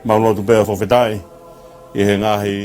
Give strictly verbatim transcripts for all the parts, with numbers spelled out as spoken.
Mau lotu pea fakafetaʻi ʻi he ngaahi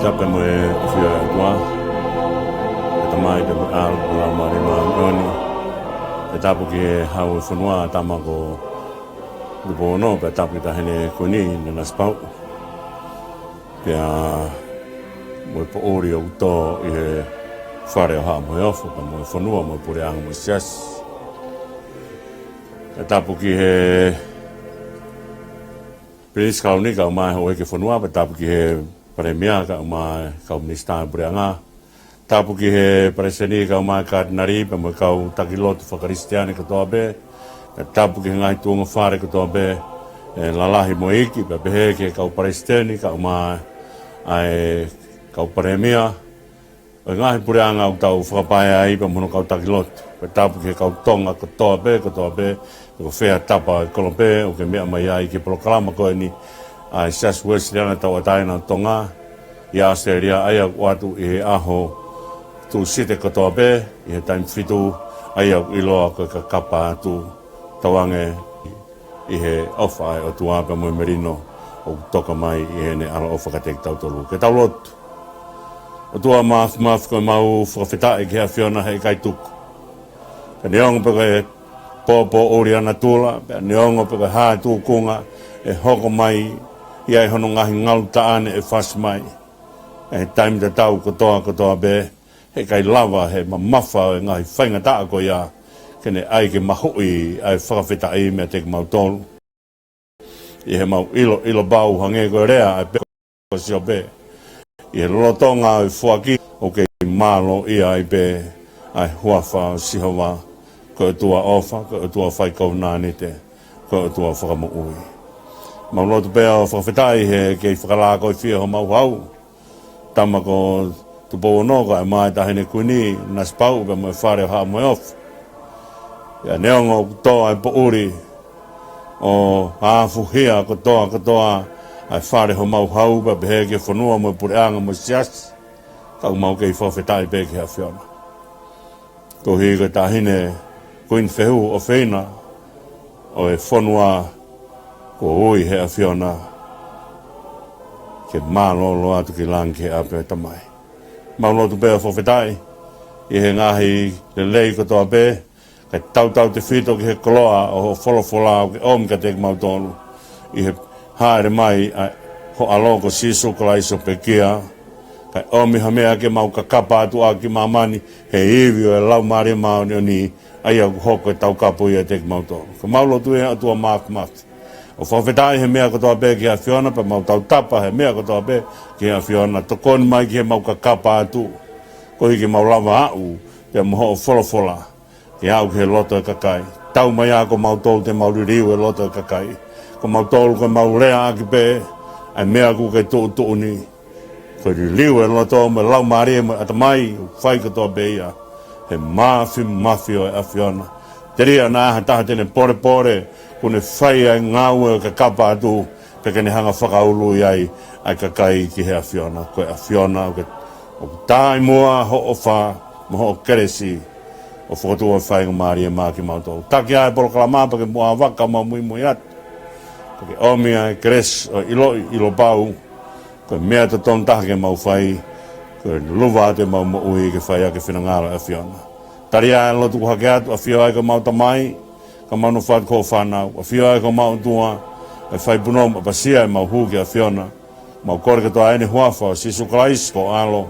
Tapu mo e ʻafio ʻa e ʻOtua, ʻa e Tamai, pea mo e ʻAlo, pea mo e Laumālie Māʻoniʻoni. Pea tapu ki he Hau ʻo e fonua, Tama ko Tupou Ono, pea tapu ki he Taʻahine Kuini, Nanasipauʻu. Pea mo e poʻuli ʻoku tō ʻi he Fale ʻo Haʻa Moheofo, pea mo e fonua, mo e puleʻanga, mo e siasi. Pea tapu ki he Pilinisi Kalauni kae ʻumaʻā e houʻeiki ʻo e fonua, pea tapu ki he Palēmia kae ʻumaʻā e kau minisitā ʻo e puleʻanga. Tapu ki he Palesiteni kae ʻumaʻā e Katinali, pea mo e kau taki lotu fakakalisitiane kotoa pē. Pea tapu ki he ngaahi tuʻunga fale kotoa pē, ʻe lalahi mo e iiki, pea pehē ki he kau palesiteni kae ʻumaʻā e kau palēmia ʻo e ngaahi puleʻanga ʻoku tau fakapaea ai pea mo hono kau taki lotu. Pea tapu ki he kau Tonga kotoa pē, kotoa pē, pe ko fē ha tapa ʻo e kolope ʻoku ke meʻa mai ai ki he polokalama ko eni ʻa e Siasi Uēsiliana Tauʻatāina ʻo Tonga ʻi ʻAositelēlia, ʻa ia ʻoku ʻoatu ʻi he ʻaho Tūsite kotoa pē, ʻi he taimi fitu, ʻa ia ʻoku ʻiloa ko e Kakapa Atu. Tauange ʻi he ʻofa ʻa e ʻOtua pea mo e melino ʻoku toka mai ʻi heʻene ʻaloʻofa kiate kitautolu. Ke tau lotu. ʻOtua Māfimafi, ko ʻemau fakafetaʻi ki he ʻAfiona he ʻikai tuku. Ka neongo pe ko e poupou ʻuli ʻa natula, pea neongo pe ko e hā e tūkunga ʻe hoko mai, ʻi ai hono ngaahi ngalu taʻane ʻe fasi mai ʻi he taimi tatau kotoa kotoa pē, he ʻikai lava he mamafa ʻo e ngaahi faingataʻa ko ia ke ne ʻai ke mahuʻi ʻa e fakafetaʻi meiate kimautolu. ʻI heʻemau ʻilo, ʻilo pau hangē ko e lea ʻa e pe ko Siope, ʻi he lolotonga ʻo e foaki ʻoku kei mālōʻia ai pē ʻa e huafa ʻo Sihova. Ko e ʻOtua ʻofa, ko e ʻOtua fai kovinānite, ko e ʻOtua fakamoʻui. Mau lotu pea ʻo fakafetaʻi he kei fakalākoifie homau hau, Tama ko Tupou Ono kae ʻumaʻā e Taʻahine Kuini, Nanasipauʻu, pea mo e Fale ʻo Haʻa Moheofo. Pea neongo ʻoku tō ʻa e poʻuli ʻo ʻafuhia kotoa kotoa ʻa e fale homau hau, pea pehē ki he fonua mo e puleʻanga mo e siasi, ka ʻoku mau kei fakafetaʻi pē ki he ʻAfiona. Koeʻuhi ko e Taʻahine Kuini Fehu ʻofeina ʻo e fonua, kuo ui ʻe he ʻAfiona ke mālōlō atu ki langi ki he ʻapi ʻo e Tamai. Mau lotu pea fakafetaʻi ʻi he ngaahi lelei kotoa pē, kae tautautefito ki he koloa ʻo hoʻo folofola ʻoku ke ʻomi kiate kimautolu ʻi he hāʻele mai ʻa ho ʻAlo ko Sīsū Kalaisi ʻo pekia, kae ʻomi ha meʻa ke mau kakapa atu ʻaki ʻa māmani he ivi ʻo e Laumālie Māʻoniʻoni, ʻa ia ʻoku hoko ko e taukapo ia ʻiate kimautolu. Ko ʻemau lotu ia, ʻOtua Māfimafi, ʻo fakafetaʻi he meʻa kotoa pē ki he ʻAfiona, pea mau tautapa he meʻa kotoa pē ki he ʻAfiona, tokoni mai ki heʻemau kakapa atu. Koeʻuhi ke mau lava aʻu pea mo hoʻo folofola ke aʻu ki he loto ʻo e kakai. Tau mai ā ko mautolu te mau liliu e loto ʻo e kakai. Ko mautolu ko ʻemau lea ʻaki pē ʻa e meʻa ʻoku ke tuʻutuʻuni. Ko e liliu e loto mo e laumālie mo e ʻatamai, ʻoku fai kotoa pē ia he māfimafi ʻo e ʻAfiona. Telia naʻa ʻi ai ha taha te ne polepole kuo ne fai ʻa e ngāue ʻo e kakapa atu, pea ke ne hanga fakaului ai ʻa e kakai ki he ʻAfiona. Ko e ʻAfiona ʻoku ke, ʻoku tā ʻi muʻa hoʻo ʻofa mo hoʻo kelesi ʻo fokotuʻu ʻa e faingamālie maʻa kimautolu. Taki ā e polokalama pea ke muʻa vaka mau muimui atu. Pea ke ʻomi ʻa e kelesi ʻo e ʻiloʻi ʻilo pau ko e meʻa totonu taha ke mau fai, ko e luva atu ʻemau moʻui ke fai ʻaki e finangalo ʻo e ʻAfiona. Tali ā e lotu ʻoku hake atu, ʻAfio ai ko homau Tamai, ka mau nofo atu ko hoʻo fānau. ʻAfio ai ko homau ʻOtua, ʻe fai punou mo ʻapasia ʻemau hū ki he ʻAfiona. Mau kole kotoa ʻeni he huafa ʻo Sīsū Kalaisi ko ho ʻAlo,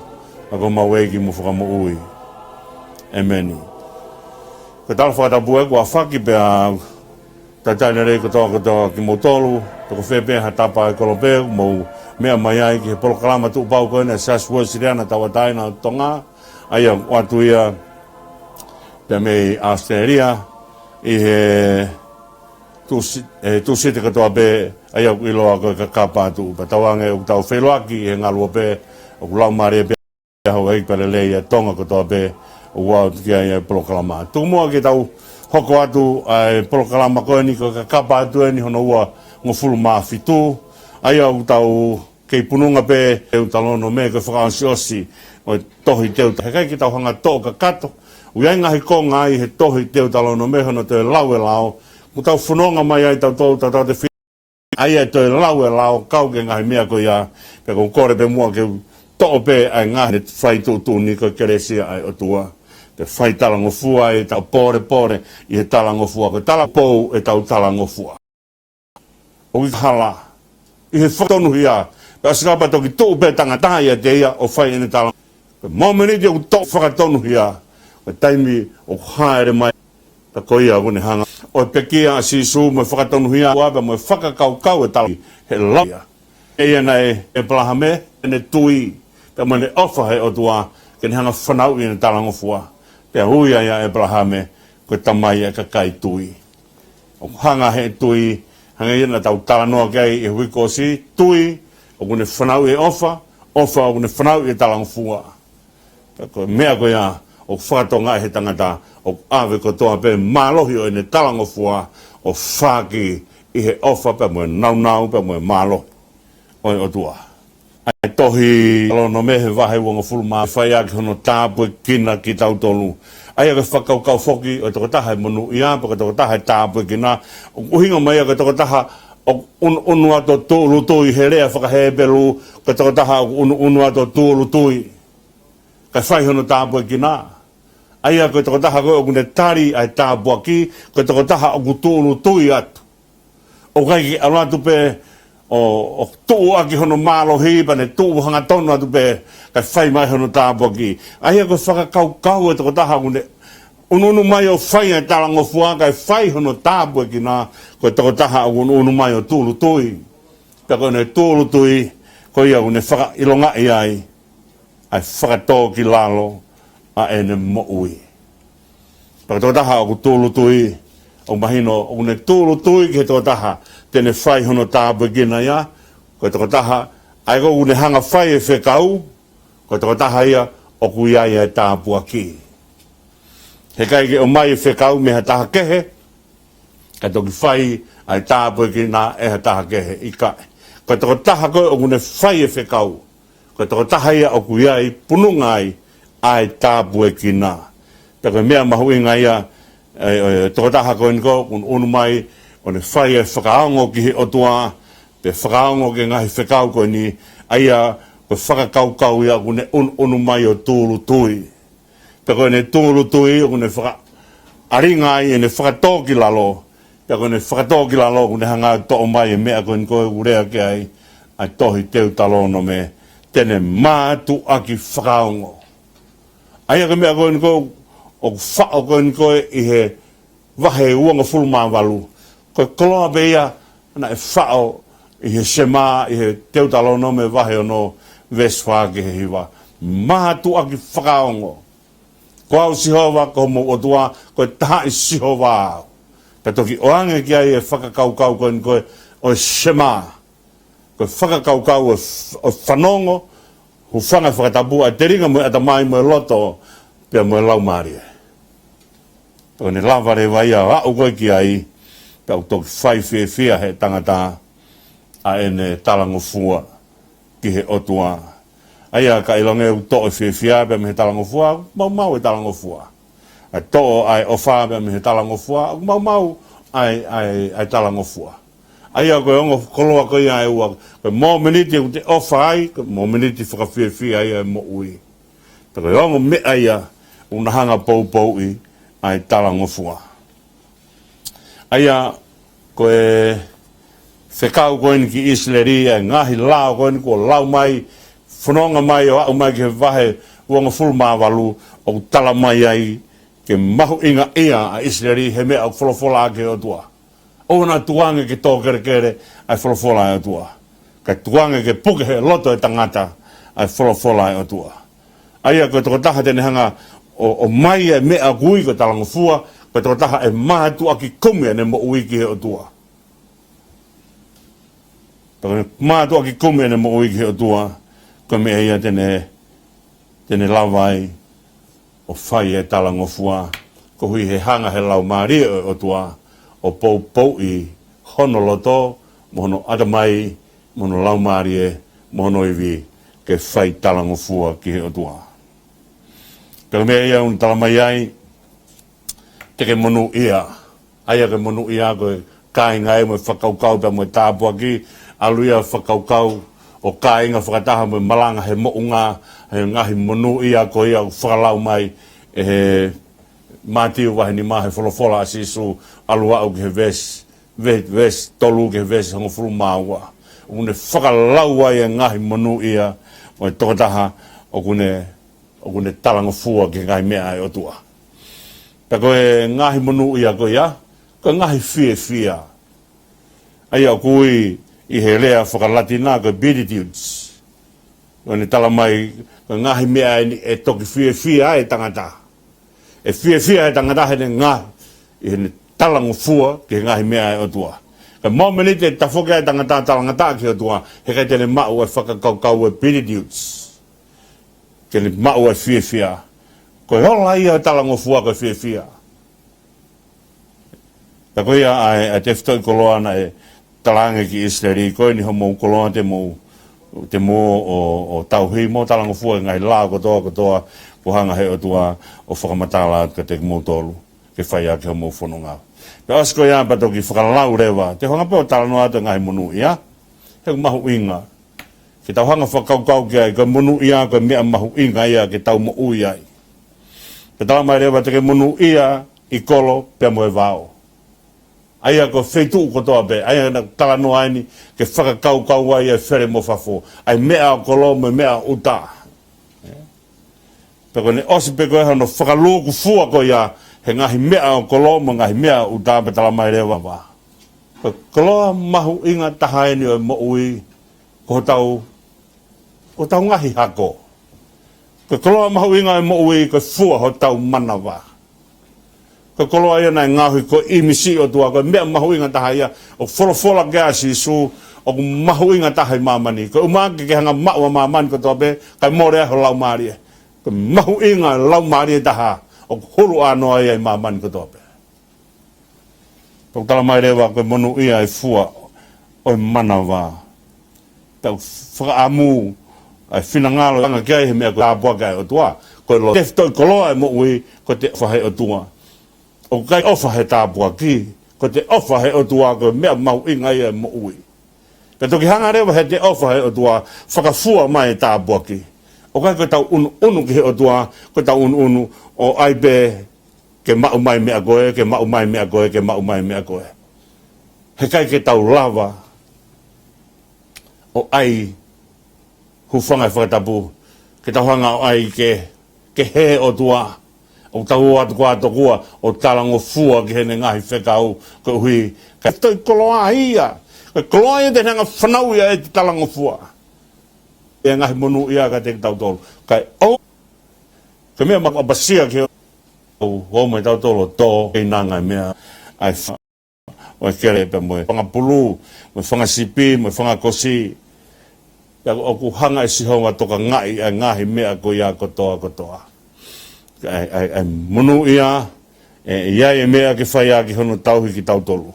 ʻa ko homau ʻEiki mo Fakamoʻui. ʻĒmeni. Ko e tala fakatapu ē kuo ʻafaki pea talitali lelei kotoa kotoa kimoutolu, pe ko fē pē ha tapa ʻo e kolope ʻoku mou meʻa mai ai ki he polokalama tuʻupau ko eni ʻa e Siasi Uēsiliana Tauʻatāina ʻo Tonga, ʻa ia ʻoku ʻoatu ia pea mei ʻAositelēlia, ʻi he Tūsi-, ʻe, Tūsite kotoa pē, ʻa ia ʻoku ʻiloa ko e kakapa atu. Pea tauange ʻoku tau feʻiloaki ʻi he ngaluope, ʻoku laumālie pē ʻa houʻeiki pea lelei ʻa Tonga kotoa pē ʻoku ʻoatu ki ai ʻa e polokalama. Tuku muʻa ke tau hoko atu ʻa e polokalama ko eni, ko e kakapa atu eni hono uangofulu mā fitu, ʻa ia ʻoku tau kei pununga pē Teutalōnome, ko e fakaʻosiʻosi ʻo e tohi Teuta-, heʻikai ke tau hanga ʻo toʻo kakato. ʻOku ʻi ai e ngaahi konga ʻi he tohi Teutalōnome hono toe lau e lao. ʻOku tau fononga mai ai tautolu, tautolu te fi-, ʻa ia ʻe toe lau e lao, kau ki he ngaahi meʻa ko ia, pea ʻoku ou kole pē muʻa ke u toʻo pē ʻa e ngaahi ne fai tuʻutuʻuni, ko e kelesi ia ʻa e ʻOtua. Pea fai talangofua ʻetau polepole ʻi he talangofua, ko e talapou ʻetau talangofua. ʻOku ʻikai hala ʻi he fakatonuhia, pea ʻosi ka pea toki tuʻu pē tangata ʻiate ia ʻo fai ʻene tala. Ko e mōmeniti ʻoku toʻo fakatonuhia, ko e taimi ʻoku hāʻele mai, pea ko ia ʻoku ne hanga ʻo pekia ʻa Sīsū mo e fakatonuhia, ʻa ia pea mo e fakakaukau e tala he lau ia. ʻE ia naʻe ʻĒpalahame, ʻene tui, pea mo ʻene ʻofa he ʻOtua, ke ne hanga fanauʻi ʻene talangofua. Pea ui ai ʻa ʻĒpalahame ko e tamai ʻa e kakai tui. ʻOku hanga he tui, hangē ia naʻa tau talanoa ki ai ʻi he uike kuo ʻosi, tui ʻoku ne fanauʻi e ʻofa, ʻofa ʻoku ne fanauʻi e talangofua. Pea ko e meʻa ko ia ʻoku fakatokangaʻi he tangata ʻoku ʻave kotoa pē mālohi ʻo ʻene talangofua ʻo fāki ʻi he ʻofa pea mo e nāunau pea mo e mālohi ʻo e ʻOtua. ʻA e tohi Teutalōnome he vahe uangofulu mā, fai ʻaki hono tāpuekina kitautolu. ʻA ia ko e fakakaukau foki ʻo e tokotaha ʻe monūʻia, pe ko e tokotaha ʻe tāpuekina, ʻoku ʻuhinga mai ia ko e tokotaha ʻoku ʻunuʻunu atu ʻo tūʻulutui, he lea faka-Hepelū, ko e tokotaha ʻoku ʻunuʻunu atu ʻo tūʻulutui kae fai hono tāpuekina. ʻA ia ko e tokotaha ko ē ʻoku ne tali ʻa e tāpuaki, ko e tokotaha ʻoku tūʻulutui atu. ʻOku ʻikai ke ʻalu atu pē ʻo, ʻo tuʻu ʻaki hono mālohi pea ne tuʻu hangatonu atu pē kae fai mai hono tāpuaki. ʻA ia ko e fakakaukau e tokotaha ʻoku ne ʻunuʻunu mai ʻo fai ʻa e talangofua kae fai hono tāpuekina, ko e tokotaha ʻoku ʻunuʻunu mai ʻo tūʻulutui. Pea ko ʻene tūʻulutui, ko ia ʻoku ne fakaʻilongaʻi ai ʻa e fakatōkilalo ʻa ʻene moʻui. Pea ko e tokotaha ʻoku tūʻulutui, ʻoku mahino ʻoku ne tūʻulutui ki he tokotaha te ne fai hono tāpuekina ia, ko e tokotaha, ʻa ia ko ē ʻoku ne hanga fai e fekau, ko e tokotaha ia ʻoku ʻi ai ʻa e tāpuaki. Heʻikai ke ʻomai e fekau mei ha taha kehe, kae toki fai ʻa e tāpuekina ʻe ha taha kehe, ʻikai. Ko e tokotaha ko ē ʻoku ne fai e fekau, ko e tokotaha ia ʻoku ʻi ai, pununga ai ʻa e tāpuekina. Pea ko e meʻa mahuʻinga ia, ʻe, ʻe, tokotaha ko eni ko ē ʻoku ʻunuʻunu mai ʻo ne fai e fakaongo ki he ʻOtua, pe fakaongo ki he ngaahi fekau ko eni, ʻa ia ko e fakakaukau ia ʻoku ne ʻunuʻunu mai ʻo tūʻulutui. Pea ko ʻene tūʻulutui ʻoku ne fakaʻalinga ai ʻene fakatōkilalo. Pea ko ʻene fakatōkilalo ʻoku ne hanga ʻo toʻo mai e meʻa ko eni ko ē ʻoku lea ki ai ʻa e tohi Teutalōnome, te ne mātuʻaki fakaongo. ʻA ia ko e meʻa ko eni ko ē ʻoku faʻo ko eni ko ē ʻi he vahe uangofulu mā valu. Ko e koloa pē ia naʻe faʻo ʻi he Sema, ʻi he Teutalōnome vahe ono, veesi fā ki he hiva. Mātuʻaki fakaongo. Ko au Sihova, ko hoʻomou ʻOtua, ko e taha ʻi Sihova au. Pea toki ʻoange ki ai e fakakaukau ko eni ko e, ʻo e Shema. Ko e fakakaukau ʻo e f-, ʻo e fanongo, hūfanga he fakatapu, ʻa e telinga mo e ʻatamai mo e loto, pea mo e laumālie. Pea ʻoku ne lava leva ia ʻo aʻu ko ē ki ai, pea ʻoku toki fai fiefia he tangata ʻa ʻene talangofua ki he ʻOtua. ʻA ia ka ʻilonga ʻoku toʻo e fiefia pea mei he talangofua, maumau e talangofua. ʻA e toʻo ʻa e ʻofa pea mei he talangofua, maumau ʻa e, ʻa e, ʻa e talangofua. ʻA ia ko e ongo koloa ko ia ʻe ua, ko e momeniti ʻoku te ʻofa ai, ko e momeniti fakafiefia ia e moʻui. Pea ko e ongo meʻa ia ʻoku na hanga poupouʻi ʻa e talangofua. ʻA ia ko e fekau ko eni ki ʻIsileli, ʻa e ngaahi lao ko eni kuo lau mai, fononga mai ʻo aʻu mai ki he vahe uangofulu mā valu, ʻoku tala mai ai ke mahuʻingaʻia ʻa ʻIsileli he meʻa ʻoku folofola ʻaki ʻe he ʻOtua. ʻOua naʻa tukuange ke tō kelekele ʻa e folofola ʻa e ʻOtua. Kae tukuange ke puke he loto e tangata ʻa e folofola ʻa e ʻOtua. ʻA ia ko e tokotaha te ne hanga ʻo, ʻo ʻomai e meʻa ʻoku ui ko e talangofua, ko e tokotaha ʻe mātuʻaki kumi ʻene moʻui ki he ʻOtua. Pea ko e mātuʻaki kumi ʻene moʻui ki he ʻOtua, ko e meʻa ia te ne, te ne lava ai ʻo fai e talangofua, koeʻuhi he hanga he laumālie ʻo e ʻOtua ʻo poupouʻi hono loto, mo hono ʻatamai, mo hono laumālie, mo hono ivi, ke fai talangofua ki he ʻOtua. Pea ko e meʻa ia ʻoku ne tala mai ai, te ke monūʻia. ʻA ia ko e monūʻia ko e kāinga ia mo e fakakaukau pea mo e tāpuaki, ʻalu ia fakakaukau ʻo kāinga fakataha mo e malanga he moʻunga, he ngaahi monūʻia ko ia ʻoku fakalau mai ʻe he Mātiu vahe nima he folofola ʻa Sīsū, ʻalu aʻu ki he veesi, ve-, veesi tolu ki he veesi hongofulu mā ua. ʻOku ne fakalau ai e ngaahi monūʻia ʻo e tokotaha ʻoku ne, ʻoku ne talangofua ki he ngaahi meʻa ʻa e ʻOtua. Pea ko e ngaahi monūʻia ko ia, ko e ngaahi fiefia. ʻA ia ʻoku ui ʻi he lea faka-Latina ko e Beatitudes. ʻOku ne tala mai, ko e ngaahi meʻa eni ʻe toki fiefia ai e tangata. ʻE fiefia e tangata heʻene ngaahi, ʻi heʻene talangofua ki he ngaahi meʻa ʻa e ʻOtua. Ka momeniti ʻe tafoki ai e tangata talangataʻa ki he ʻOtua, heʻikai te ne maʻu e fakakaukau ʻo e Beatitudes. Ke ne maʻu e fiefia. Ko e ola ia ʻo e talangofua ko e fiefia. Pea ko ia ʻa e, ʻa e tefitoʻi koloa naʻe talaange ki ʻIsileli, ko eni hoʻomou koloa te mou, te mou ō, ō tauhi mo talangofua e ngaahi lao kotoa, kotoa, kuo hanga he ʻOtua ʻo fakamatala atu kiate kimoutolu, ke fai ʻaki hoʻomou fononga. Pea ʻosi ko ia pea toki fakalau leva, te u hanga pē ʻo talanoa atu e ngaahi monūʻia, he ʻoku mahuʻinga. Ke tau hanga fakakaukau ki ai, ko e monūʻia, ko e meʻa mahuʻinga ia ke tau moʻui ai. Pea tala mai leva te ke monūʻia ʻi kolo pea mo e vao. ʻA ia ko e feituʻu kotoa pē, ʻa ia naʻa ku talanoa eni ke fakakaukau ai e fele mo fafo. ʻA e meʻa ʻo kolo mo e meʻa ʻo ʻuta. Pea ko ʻene ʻosi pē ko ē hono fakalūkufua ko ia he ngaahi meʻa ʻo kolo mo e ngaahi meʻa ʻo ʻuta pea tala mai leva vā. Ko e koloa mahuʻinga taha eni ʻo e moʻui, ko hotau, ko hotau ngaahi hako. Ko e koloa mahuʻinga ʻo e moʻui, ko e fua hotau manava. Ko e koloa ia naʻe ngaohi ko e ʻīmisi ʻo e ʻOtua, ko e meʻa mahuʻinga taha ia, ʻoku folofola ki ai ʻa Sīsū, ʻoku mahuʻinga taha ʻi māmani. Ko e ʻumaʻā ke ke hanga maʻu ʻa māmani kotoa pē, kae mole ai ho laumālie. Ko e mahuʻinga e laumālie taha, ʻoku hulu ʻānoa ia ʻi māmani kotoa pē. Pea ʻoku tala mai leva ko e monūʻia e fua ʻo e manava. Pea ʻoku fakaʻamu ʻa e finangalo ʻanga ki ai he meʻa ko e tāpuaki ʻa e ʻOtua. Ko e lo-, tefitoʻi koloa e moʻui, ko ʻete ʻofa he ʻOtua. ʻOku ʻikai ʻofa he tāpuaki, ko ʻete ʻofa he ʻOtua ko e meʻa mahuʻinga ia e moʻui. Pea toki hanga leva heʻete ʻofa he ʻOtua, fakafua mai e tāpuaki. ʻOku ʻikai ko ʻetau ʻunuʻunu ki he ʻOtua, ko ʻetau ʻunuʻunu ʻo ʻai pē ke maʻu mai meʻa ko ē, ke maʻu mai meʻa ko ē, ke maʻu mai meʻa ko ē. Heʻikai ke tau lava ʻo ʻai, hūfanga he fakatapu, ke tau hanga ʻo ʻai ke, ke he ʻOtua, ʻo tau ō atu koā tokua ʻo talangofua ki heʻene ngaahi fekau, koeʻuhi, ka ko e koloa ia, ko e koloa ia te ne hanga fanauʻi ʻa ʻete talangofua. e ngaahi monūʻia kiate kitautolu. Kae ʻoua, ko e meʻa maʻu ʻapasia ke ʻoua, ʻoua mo tautolu ʻo tō, ʻe ʻinanga e meʻa, ʻa e fa-, ʻo e kele pea mo e fanga pulu, mo e fanga sipi, mo e fanga kosi. Pea ʻoku hanga ʻe Sihova ʻo tokangaʻi ʻa e ngaahi meʻa ko ia kotoa kotoa. ʻA e, ʻa e, ʻa e monūʻia, ʻe, ʻe ʻi ai e meʻa ke fai ʻaki hono tauhi kitautolu.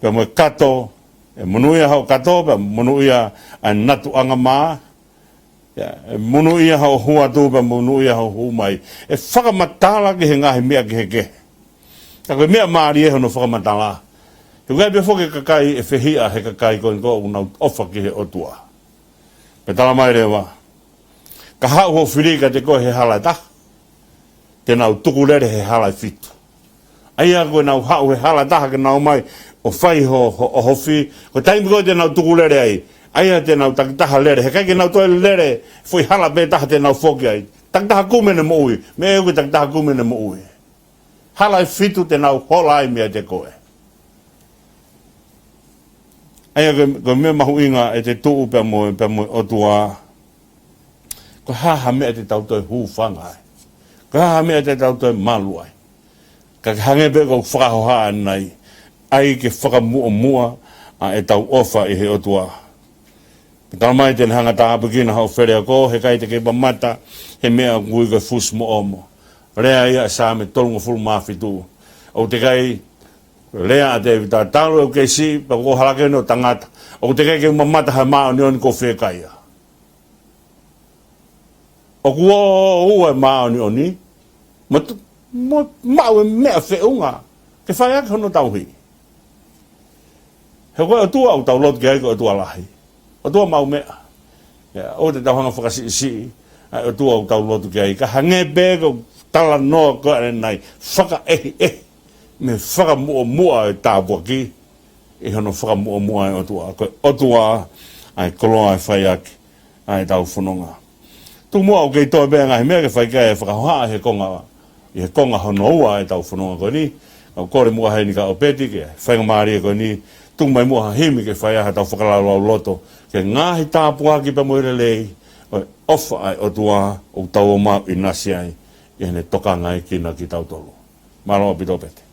Pea mo e kato, ʻe monūʻia hoʻo kato, pea monūʻia ʻa e nātuʻanga mā, ʻe monūʻia hoʻo hū atu, pea monūʻia hoʻo hū mai. ʻE fakamatala ki he ngaahi meʻa kehekehe. Ka ko e meʻa mālie hono fakamatala. He ʻoku ʻi ai pē foki e kakai ʻe fehiʻa he kakai ko eni ʻoku nau ʻofa ki he ʻOtua. Pea talamai leva, ka haʻu hoʻo fili kiate koe he hala ʻe taha, te nau tukulele he hala ʻe fitu. ʻA ia ko ʻenau haʻu he hala ʻe taha ke nau ō mai ʻo fai ho, ho, ʻohofi, ko e taimi ko ē te nau tukulele ai, ʻa ia te nau takitaha lele, he ʻikai ke nau toe lele, foʻi hala pē taha te nau foki ai. Takitaha kumi ʻene moʻui, meʻa ʻoku takitaha kumi ʻene moʻui. Hala ʻe fitu te nau hola ai meiate koe. ʻA ia ko e, ko e meʻa mahuʻinga ʻete tuʻu pea mo, pea mo e ʻOtua. Ko e hā ha meʻa te tau toe hūfanga ai? Ko e hā ha meʻa te tau toe malu ai? Ka ke hangē pē ko e fakahohaʻa ʻanenai, ʻai ke fakamuʻomuʻa ʻa ʻetau ʻofa ʻi he ʻOtua. Pea talamai te ne hanga ʻo tāpuekina hoʻo feleako, he ʻikai te ke mamata he meʻa ʻoku ui ko e fusi mo ʻomo. Lea ia ʻa e Saame tolungofulu mā fitu. ʻOku teʻeki ai lea ʻa Tēvita, talu ʻeku kei siʻi, pea kuo u hala hake ʻo tangata. ʻOku teʻeki ai ke u mamata he māʻoniʻoni kuo u fiekaia. ʻOku ō ʻo ua e māʻoniʻoni, mo tu-, mo maʻu e meʻa feʻunga ke fai ʻaki hono tauhi. He ko e ʻOtua ʻoku tau lotu ki ai ko e ʻOtua lahi, ʻOtua maʻu meʻa. ʻIo, ʻoua te tau hanga ʻo fakasiʻisiʻi ʻa e ʻOtua ʻoku tau lotu ki ai, ka hangē pē ko e talanoa ko ē ʻanenai, fakaʻehiʻehi mei he fakamuʻomuʻa e tāpuaki, ʻi hono fakamuʻomuʻa e ʻOtua. Ko e ʻOtua ʻa e koloa ʻe fai ʻaki ʻa ʻetau fononga. Tuku muʻa ʻoku kei toe pē ngaahi meʻa ke fai ki ai e fakahohaʻa he konga, ʻi he konga hono ua ʻetau fononga ko eni. ʻOku kole muʻa heni kia ʻOpeti ke faingamālie ko eni, tuku mai muʻa ha himi ke fai ai haʻatau fakalaulauloto ki he ngaahi tāpuaki pea mo e lelei ʻo e ʻofa ʻa e ʻOtua ʻoku tau ō mai ʻo ʻinasi ai ʻi heʻene tokangaʻi kitautolu. Mālō ʻaupito ʻOpeti.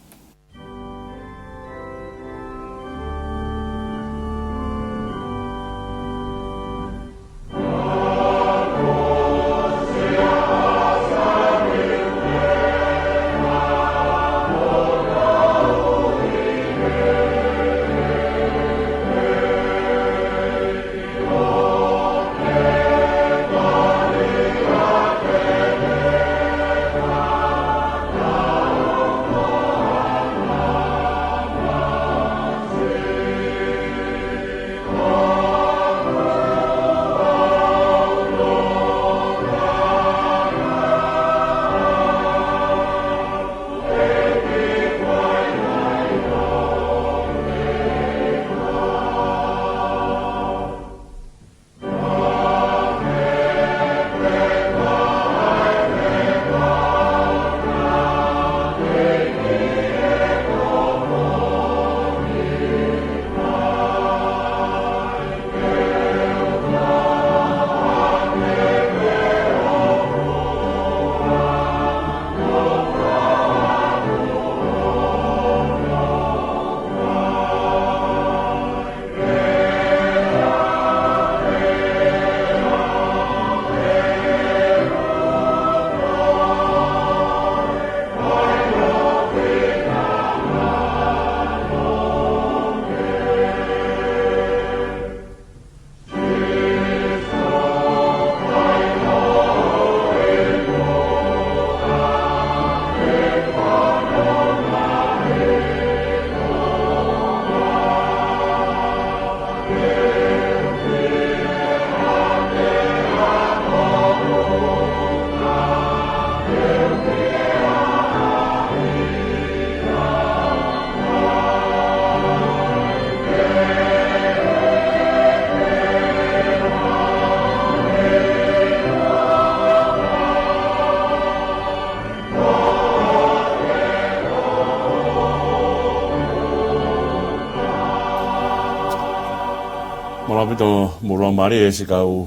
Mālō ʻaupito, mālō mālie e siʻi kau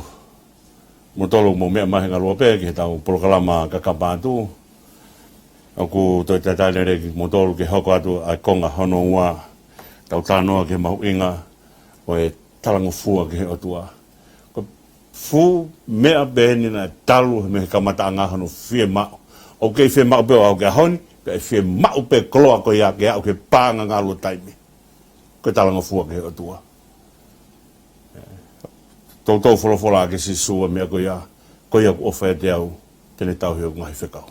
Motolu mo meʻa mai he ngaluope ki heʻetau polokalama Kakapa Atu. ʻOku toe talitali lelei kimoutolu ke hoko atu ʻa e konga hono ua, tau talanoa ki he mahuʻinga ʻo e talangofua ki he ʻOtua. Ko e fuʻu meʻa pē eni naʻe talu mei he kamataʻanga hono fiemaʻu. ʻOku kei fiemaʻu pē ʻo aʻu ki he ʻaho ni, pea ʻe fiemaʻu pē koloa ko ia ke aʻu ki he paʻanga ngalu ʻo taimi. Ko e talangofua ki he ʻOtua. Toutou folofola ʻaki ʻe Sīsū ʻa e meʻa ko ia, ko ia ʻoku ʻofa ʻiate au, te ne tauhi hoku ngaahi fekau.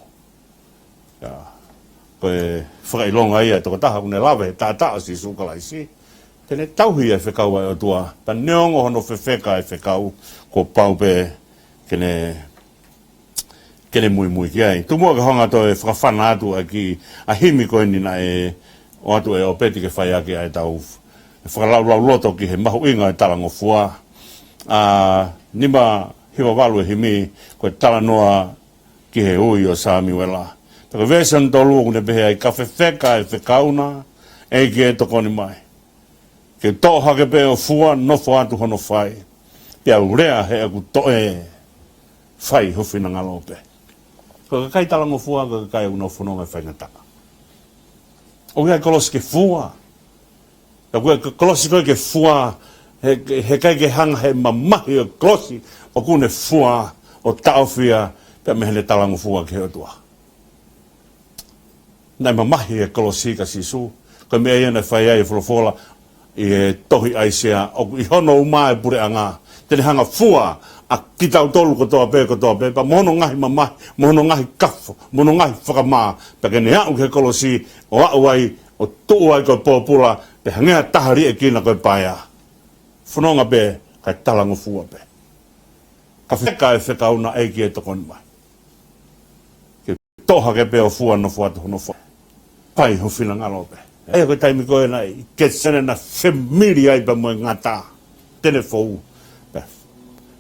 ʻIa, ko e fakaʻilonga ia ʻa e tokotaha ʻoku ne lave he taʻataʻa ʻo Sīsū Kalaisi, te ne tauhi ʻa e fekau ʻa e ʻOtua, pea neongo hono fefeka ʻa e fekau, kuo pau pē ke ne ke ne muimui ki ai. Tuku muʻa ke u hanga ʻo toe fakafana atu ʻa e kiʻi, ʻa e himi ko eni naʻe ʻoatu ʻe ʻOpeti ke fai ʻaki ʻa ʻetau fakalaulauloto ki he mahuʻinga ʻo e talangofua. ʻA, nima hiva valu e himi, ko e talanoa ki he ui ʻo Samiuela. Pea ko e veesi hono tolu ʻoku ne pehē ai, ka fefeka ʻa e fekau na, ʻEiki ē tokoni mai. Ke u toʻo hake pē ʻo fua, nofo atu hono fai. Pea u lea heʻeku toʻe, fai ho finangalo pē. Ko e kakai talangofua, ko e kakai ʻoku nau fononga he faingataʻa. ʻOku ʻi ai e kolosi ke fua. Pea ko e kolosi ko ē ke fua, he, he ʻikai ke hanga he mamahi ʻo e kolosi ʻoku ne fua ʻo taʻofi ia pea mei heʻene talangofua ki he ʻOtua. Naʻe mamahi e kolosi kia Sīsū. Ko e meʻa ia naʻe fai ai e folofola ʻi he tohi ʻAisea, ʻoku ʻi hono uma e puleʻanga, te ne hanga ʻo fua ʻa kitautolu kotoa pē, kotoa pē, pea mo hono ngaahi mamahi, mo hono ngaahi kafo, mo hono ngaahi fakamā, pea ke ne aʻu ki he kolosi, ʻo aʻu ai, ʻo tuʻu ai ko e pōpula, pea hangē ha taha liʻekina ko e paea. Fononga pē, kae talangofua pē. Ka fefeka ʻa e fekau na, ʻEiki ē tokoni mai. Ke u toʻo hake pē ʻo fua, nofo atu hono fai. Fai ho finangalo pē. ʻA ia ko e taimi ko ē naʻe ʻi Ketisemaní naʻe femili ai pea mo e ngata. Te ne fou. Pea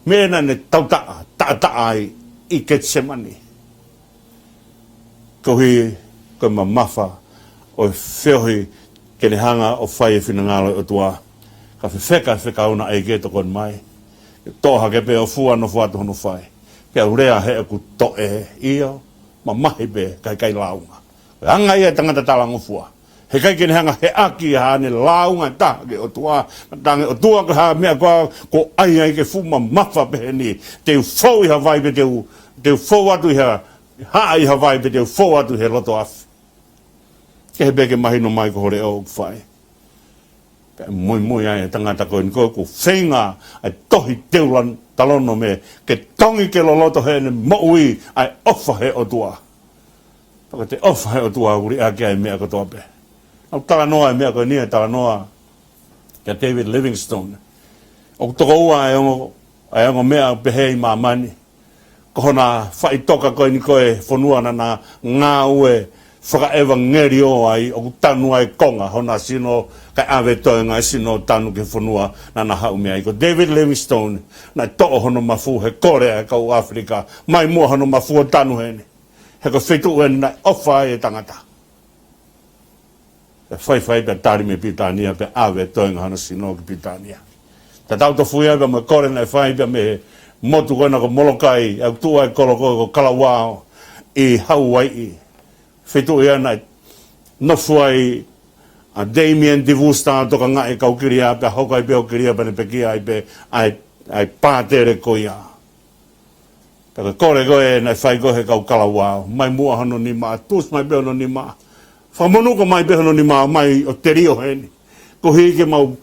meʻa naʻa ne tautaʻa, taʻataʻa ai ʻi Ketisemaní. Koeʻuhi ko e mamafa ʻo e feohi ke ne hanga ʻo fai e finangalo ʻo e ʻOtua. Ka fefeka ʻa e fekau na, ʻEiki ē tokoni mai. Toʻo hake pē ʻo fua, nofo atu hono fai. Pea u lea heʻeku toʻe, ʻio, mamahi pē, ka ʻikai lāunga. Ko e anga ia e tangata talangofua. He ʻikai ke ne hanga ʻo heʻaki haʻane lāunga ʻe taha ki he ʻOtua. Naʻe talaange ʻe he ʻOtua ko e hā e meʻa ko ē ʻoku ʻai ai ke fuʻu mamafa pehē ni. Te u fou ʻi ha vai pe te u, te u fou atu ʻi ha, haʻa ʻi ha vai pe te u fou atu he loto afi. Kehe pē ke mahino mai ko ho leʻo ʻoku fai. Pea muimui ai e tangata ko eni ko ē ʻoku feinga ʻa e tohi Teutalōnome ke tongi ke loloto heʻene moʻui ʻa e ʻofa he ʻOtua. Pea ko e ʻofa he ʻOtua ʻoku liʻaki ai e meʻa kotoa pē. ʻOku talanoa e meʻa ko eni, ʻa e talanoa kia David Livingstone. ʻOku tokoua e ongo, e ongo meʻa pehē ʻi māmani. Ko hona faʻitoka ko eni ko e fonua naʻa na ngāue fakaʻevangeliō ai, ʻoku tanu ai e konga hona sino, kae ʻave e toenga e sino tanu ki he fonua naʻa na haʻu mei ai. Ko David Livingstone, naʻe toʻo hono mafu he kole ʻa e kau ʻAfilika, mai muʻa hono mafu ʻo tanu heni. He ko e feituʻu eni naʻe ʻofa ai e tangata. Pea faifai pea tali mei Pilitānia pea ʻave e toenga hono sino ki Pilitānia. Tatau tofu ia pea mo e kole naʻe fai pea mei he motu ko ena ko Molokai, ʻa ia ʻoku tuʻu ai e kolo ko ē ko Kalauao ʻi Hauaiʻi. Feituʻu ia naʻe nofo ai ʻa Damien de Veuster ʻo tokangaʻi e kau kilia pea hoko ai pē ʻo kilia pea ne pekia ai pē ʻa e, ʻa e pātele ko ia. Pea ko e kole ko ē naʻe fai ko ē he kau Kalauao, mai muʻa hono nima, tuʻusi mai pē hono nima. Fakamonū ko ē mai pē hono nima, mai ʻo telio heni. Koeʻuhi ke mau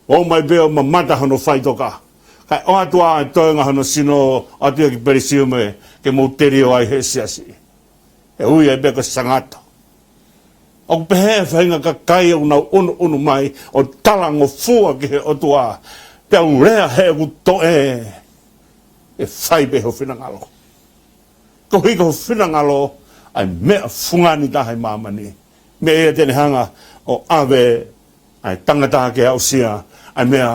ō mai pē ʻo mamata hono faʻitoka. Kae ʻoatu ʻa e toenga hono sino ʻo ʻoatu ia ki Pelisiume ke mou telio ai he siasi. ʻE ui ai pē ko e sangato. ʻOku pehē e faʻahinga kakai ʻoku nau ʻunuʻunu mai ʻo talangofua ki he ʻOtua. Pea u lea heʻeku toʻe, ʻe fai pē ho finangalo. Koeʻuhi ko ho finangalo ʻa e meʻa fungani taha ʻi māmani. Meʻa ia te ne hanga ʻo ʻave ʻa e tangata ke aʻusia ʻa e meʻa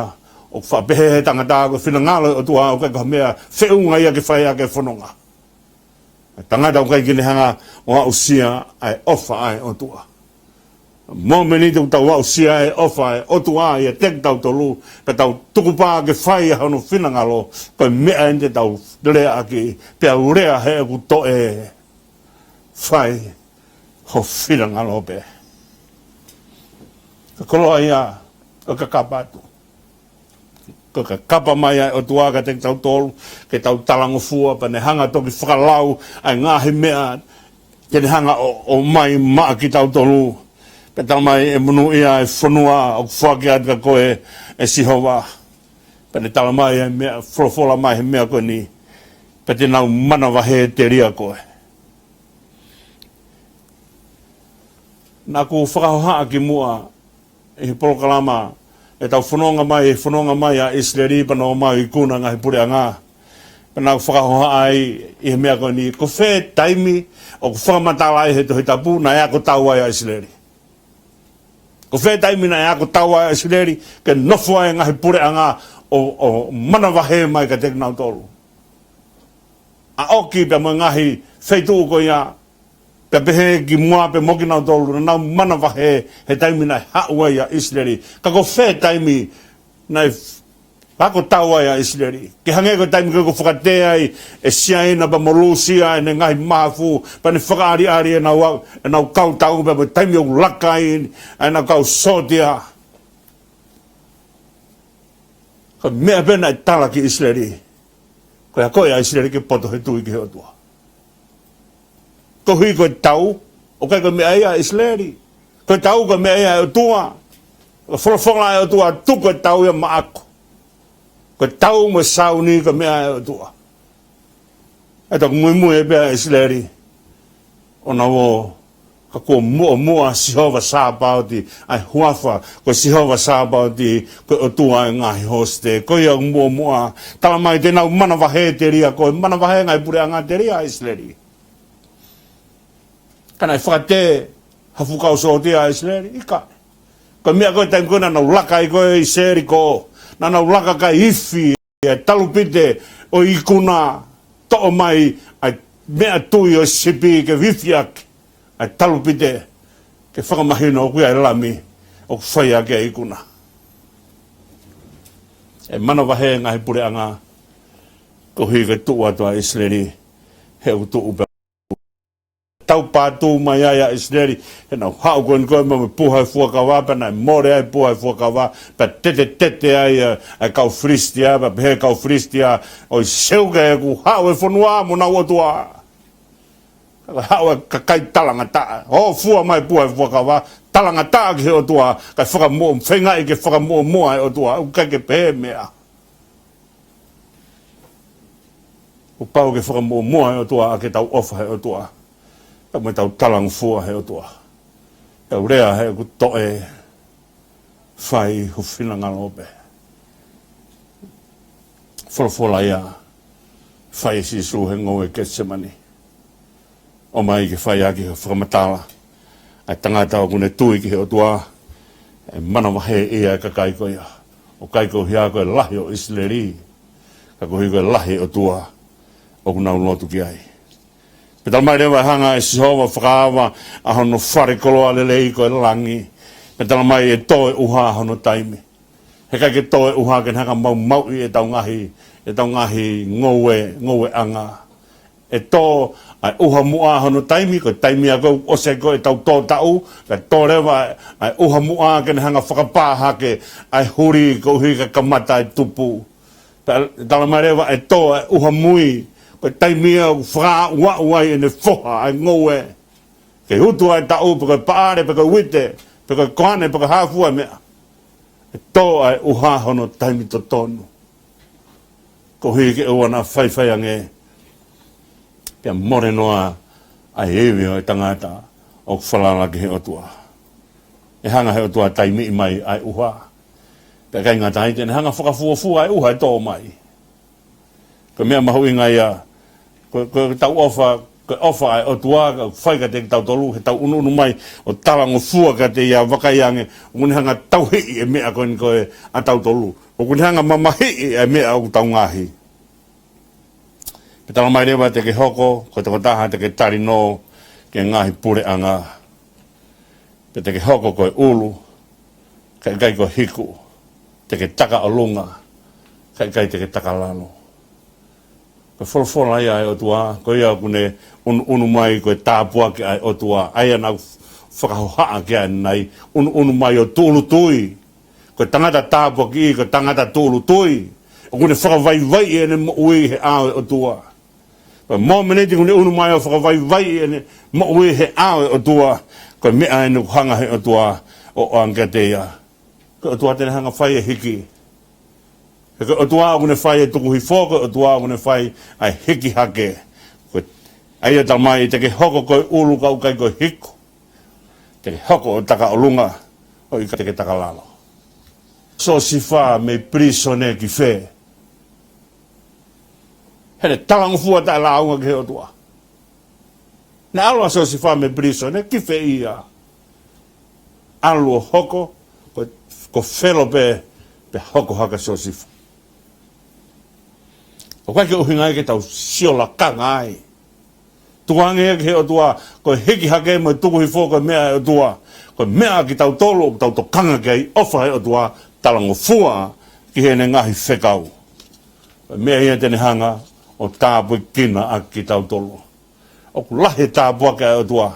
ʻoku faʻa pehē he tangata ko e finangalo ʻo e ʻOtua ʻoku ʻikai ko ha meʻa feʻunga ia ke fai ʻaki e fononga. ʻA e tangata ʻoku ʻikai ke ne hanga ʻo aʻusia ʻa e ʻofa ʻa e ʻOtua. Mōmeniti ʻoku tau aʻusia e ʻofa ʻa e ʻOtua ʻiate kitautolu, pea tau tukupā ke fai ʻa hono finangalo, ko e meʻa eni te tau leaʻaki, pea u lea he ʻoku toe fai ho finangalo pē. Ka koloa ia, ʻo ka kapa atu. Ko e kakapa mai ʻa e ʻOtua kiate kitautolu, ke tau talangofua, pea ne hanga toki fakalau ʻa e ngaahi meʻa, ke ne hanga ʻo, ʻo mai maʻa kitautolu. Pea tala mai ʻe monūʻia e fonua ʻoku foaki atu kia koe ʻe Sihova. Pea ne tala mai e meʻa, folofola mai he meʻa ko eni. Pea te nau manavahē telia koe. Naʻa ku fakahohaʻa kimuʻa ʻi he polokalama ʻetau fononga mai, he fononga mai ʻa ʻIsileli pea nau ō mai ʻo ikuna ngaahi puleʻanga. Pea naʻa ku fakahohaʻa ai ʻi he meʻa ko eni, ko fē taimi ʻoku fakamatala ai he Tohi Tapu naʻe ako tau ai ʻa ʻIsileli. Ko fē taimi naʻe ako tau ai ʻa ʻIsileli, ke nofo ai e ngaahi puleʻanga ʻo, ʻo manavahē mai kiate kinautolu. ʻA ʻoki pea mo e ngaahi feituʻu ko ia, pea pehē ki muʻa pea mo kinautolu, naʻa nau manavahē he taimi naʻe haʻu ai ʻa ʻIsileli. Ka ko fē taimi naʻe ako tau ai ʻa ʻIsileli. Ke hangē ko e taimi ko ē ʻoku fakatea ai ʻe Siaina pea mo Lūsia ʻene ngaahi mahafu, pea ne fakaʻaliʻali ʻenau, ʻenau kau tau, pea mo e taimi ʻoku laka ai ʻenau kau sōtia. Ko e meʻa pē naʻe tala ki ʻIsileli. Ko e akoʻi ʻa ʻIsileli ke poto he tui ki he ʻOtua. Koeʻuhi ko e tau, ʻoku ʻikai ko e meʻa ia ʻa ʻIsileli. Ko e tau ko e meʻa ia ʻa e ʻOtua. Ko e folofola ʻa e ʻOtua, tuku e tau ia maʻaku. Ko e tau mo e sāuni ko e meʻa ʻa e ʻOtua. ʻE toki muimui pē ʻa ʻIsileli. ʻO nau ō, ka kuo muʻomuʻa Sihova Sāpaoti, ʻa e huafa, ko Sihova Sāpaoti, ko e ʻOtua ʻo e ngaahi hosite, ko ia ʻoku muʻomuʻa, tala mai te nau manavahē telia koe, manavahē ngaahi puleʻanga telia ʻa ʻIsileli. Ka naʻe fakatea ha fuʻu kau sōtia ʻa ʻIsileli, ʻikai. Ko e meʻa ko e taimi ko ē naʻa nau laka ai ko ē ʻi Seliko, naʻa nau laka kae ifi ʻa e talupite ʻo e ikuna, toʻo mai ʻa e meʻatui ʻo e sipi ke ifi ʻaki ʻa e talupite, ke fakamahino ʻoku ʻi ai e Lami ʻoku fai ʻaki ʻa e ikuna. ʻE manavahē ngaahi puleʻanga, koeʻuhi ke tuʻu atu ʻa ʻIsileli, he ʻoku tuʻu pē tau pātū mai ai ʻa ʻIsileli, he naʻa nau haʻu ko eni ko ē mo e puha ʻo e fuakava, pea naʻe mole ai e puha ʻo e fuakava, pea tetetete ai ʻa, ʻa e kau Filisitia, pea pehē ʻe he kau Filisitia, ʻoiauē, ʻoku haʻu e fonua mo honau ʻotua. Ka haʻu e kakai talangataʻa, ʻo fua mai e puha ʻo e fuakava, talangataʻa ki he ʻOtua, kae fakamuʻo, feingaʻi ke fakamuʻomuʻa e ʻOtua, ʻoku ʻikai ke pehē e meʻa. Kuo pau ke fakamuʻomuʻa e ʻOtua, ʻa ke tau ʻofa he ʻOtua. Pea mo ʻetau talangofua he ʻOtua. ʻE u lea he ʻoku toe fai ho finangalo pē. Folofola ia, fai ʻe Sīsū he ngoue Ketisemani. ʻOmai ke fai ʻaki ha fakamatala. ʻA e tangata ʻoku ne tui ki he ʻOtua, ʻe manavahē ʻe ia e kakai ko ia. ʻOku ʻikai ko e hia ko e lahi ʻo ʻIsileli, ka koeʻuhi ko e lahi e ʻOtua ʻoku nau lotu ki ai. Pea tala mai leva ʻe hanga ʻe Sihova ʻo fakaava ʻa hono fale koloa lelei ko e langi. Pea tala mai ʻe tō e ʻuha hono taimi. He ʻikai ke tō e ʻuha ke ne hanga ʻo maumauʻi ʻetau ngaahi, ʻetau ngaahi ngoue, ngoueʻanga. ʻE tō ʻa e ʻuha muʻa hono taimi, ko e taimi ia ko ē ʻoku ʻosi ai ko ē ʻetau tō taʻu, kae tō leva ʻa e ʻuha muʻa ke ne hanga ʻo fakapā hake ʻa e huli koeʻuhi ke kamata e tupu. Pea tala mai leva ʻe tō ʻa e ʻuha mui, ko e taimi ia ʻoku fakaaʻuaʻu ai ʻene foha ʻa e ngoue. Ke utu ʻa e taʻu, pe ko e paʻale, pe ko e uite, pe ko e koane, pe ko e hā fua e meʻa. ʻE tō ʻa e ʻuha hono taimi totonu. Koeʻuhi ke ʻoua naʻa faifai ange, pea mole noa ʻa e ivi ʻo e tangata ʻoku falala ki he ʻOtua. ʻE hanga he ʻOtua ʻo taimiʻi mai ʻa e ʻuha. Pea ʻikai ngata ai, te ne hanga ʻo fakafuofua ʻa e ʻuha ʻe tō mai. Ko e meʻa mahuʻinga ia, ko, ko ʻetau ʻofa, ko e ʻofa ʻa e ʻOtua, ʻoku fai kiate kitautolu, heʻetau ʻunuʻunu mai ʻo talangofua kiate ia, vakai ange, ʻoku ne hanga ʻo tauhiʻi e meʻa ko eni ko ē ʻatautolu. ʻOku ne hanga ʻo mamahiʻi e meʻa ʻoku tau ngaohi. Pea tala mai leva te ke hoko ko e tokotaha te ke talanoa ki he ngaahi puleʻanga. Pea te ke hoko ko e ʻulu, kae ʻikai ko e hiku. Te ke taka ʻolunga, kae ʻikai te ke taka lalo. Ko e folofola ia ʻa e ʻOtua, ko ia ʻoku ne ʻunuʻunu mai ko e tāpuaki ʻa e ʻOtua, ʻa ia naʻa ku fakahohaʻa ki ai ʻanenai, ʻunuʻunu mai ʻo tūʻulutui. Ko e tangata tāpuakiʻi, ko e tangata tūʻulutui. ʻOku ne fakavaivaiʻi ʻene moʻui he ʻao ʻo e ʻOtua. Ko e momeniti ʻoku ne ʻunu mai ʻo fakavaivaiʻi ʻene moʻui he ʻao ʻo e ʻOtua, ko e meʻa eni ʻoku hanga he ʻOtua ʻo ʻoange kiate ia. Ko e ʻOtua te ne hanga fai e hiki. He ko e ʻOtua ʻoku ne fai e tukuhifo, ko e ʻOtua ʻoku ne fai ʻa e hiki hake. Ko e, ʻa ia talamai te ke hoko ko e ʻulu kae ʻikai ko e hiku. Te ke hoko ʻo taka ʻolunga, ʻo ʻikai te ke taka lalo. Siosifa mei pilīsone ki fē? Heʻene talangofua taʻelāunga ki he ʻOtua. Naʻe ʻalu ʻa Siosifa mei pilīsone ki fē ia? ʻAlu ʻo hoko ko, ko Felo pē, pea hoko hake ʻa Siosifa. ʻOku ʻikai ke ʻuhinga ia ke tau sio lakanga ai. Tukuange ia ki he ʻOtua, ko e hiki hake mo e tukuhifo ko e meʻa ʻa e ʻOtua. Ko e meʻa ʻa kitautolu ʻoku tau tokanga ki ai, ʻofa he ʻOtua, talangofua ki heʻene ngaahi fekau. Ko e meʻa ia te ne hanga ʻo tāpuekina ʻa kitautolu. ʻOku lahi e tāpuaki ʻa e ʻOtua.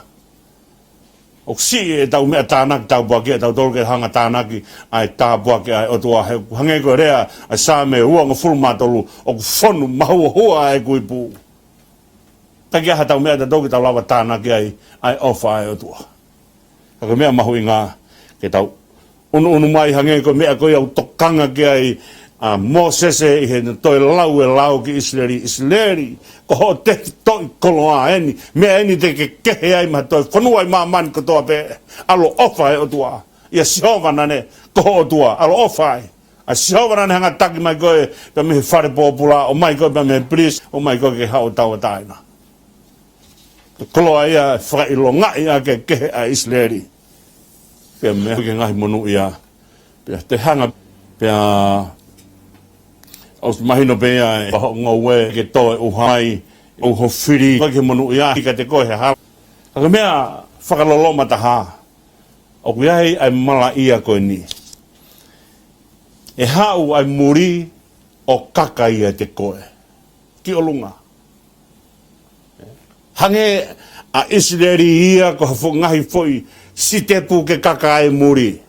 ʻOku siʻi ʻetau meʻa tānaki tāpuaki, ʻe tautolu ke hanga tānaki ʻa e tāpuaki ʻa e ʻOtua. He ʻoku hangē ko e lea ʻa e Saame uangofulu mā tolu, ʻoku fonu mahuohua ʻa ʻeku ipu. Ka ʻikai ha tau meʻa tautolu ke tau lava tānaki ai ʻa e ʻofa ʻa e ʻOtua. Ka ko e meʻa mahuʻinga ke tau ʻunuʻunu mai hangē ko e meʻa ko ia ʻoku tokanga ki ai ʻa Mōsese ʻi heʻene toe lau e lao ki ʻIsileli, ʻIsileli, ko hoʻo tefitoʻi koloa eni, meʻa eni te ke kehe ai mo ha toe fonua ʻi māmani kotoa pē, ʻaloʻofa ʻa e ʻOtua. ʻIa Sihova naʻa ne, ko ho ʻOtua, ʻaloʻofa ai. ʻA Sihova naʻa ne hanga ʻo taki mai koe pea mei he fale pōpula, ʻomai koe pea mei he pilīsone, ʻomai koe ke haʻu ʻo tauʻatāina. Ko e koloa ia ʻe fakaʻilongaʻi ʻaki e kehe ʻa ʻIsileli. Pea mei he ngaahi monūʻia. Pea te hanga, pea ʻosi mahino pē ia ʻe hoʻo ngoue ke toe ʻuha mai, ʻo ho fili, ko e ke monūʻia, ʻikai te koe he hala. Ka ko e meʻa fakaloloma taha, ʻoku ʻi ai ʻa e malaʻia ko eni. ʻE haʻu ʻa e muli ʻo kaka ʻiate koe. Ki ʻolunga. Hangē ʻa ʻIsileli ia ko ha fo-, ngaahi foʻi sitepu ke kaka ai e muli.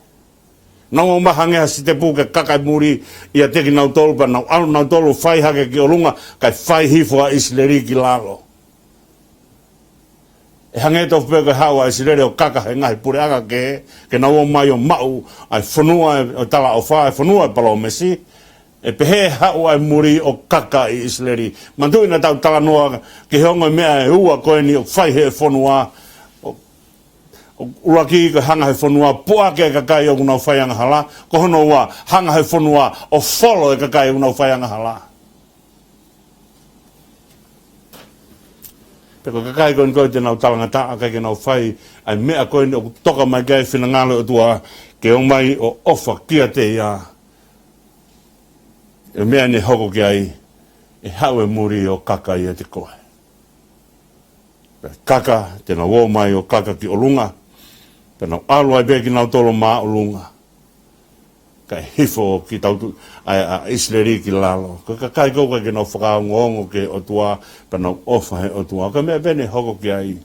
Nau ō mai hangē ha sitepu ke kaka e muli ʻiate kinautolu pea nau ʻalu nautolu ʻo fai hake ki ʻolunga, kae fai hifo ʻa ʻIsileli ki lalo. ʻE hangē tofu pē ko e haʻu ʻa ʻIsileli ʻo kaka he ngaahi puleʻanga kehe, ke nau ō mai ʻo maʻu ʻa e fonua ʻo e talaʻofa, ʻa e fonua ʻo e palōmesi, ʻe pehē ʻe haʻu ʻa e muli ʻo kaka ʻi ʻIsileli. Manatuʻi naʻa tau talanoa ki he ongo meʻa ʻe ua ko eni ʻoku fai he fonua, ʻo, ʻo ʻuluaki ko e hanga he fonua ʻo puʻaki e kakai ʻoku nau fai angahala, ko hono ua, hanga he fonua ʻo folo e kakai ʻoku nau fai angahala. Pea ko e kakai ko eni ko ē te nau talangataʻa, ʻikai ke nau fai ʻa e meʻa ko eni ʻoku toka mai ki ai e finangalo ʻo e ʻOtua, ke ō mai ʻo ʻofa kiate ia. ʻE meʻa ʻe hoko ki ai, ʻe haʻu e muli ʻo kaka ʻiate koe. Pea kaka, te nau ō mai ʻo kaka ki ʻolunga, pea nau ʻalu ai pē kinautolu ʻo māʻolunga. Kae hifo kitautolu, ʻa, ʻa ʻIsileli ki lalo. Ko e kakai ko ē ʻikai ke nau fakaongoongo ki he ʻOtua, pea nau ʻofa he ʻOtua. Ko e meʻa pē ʻe hoko ki ai.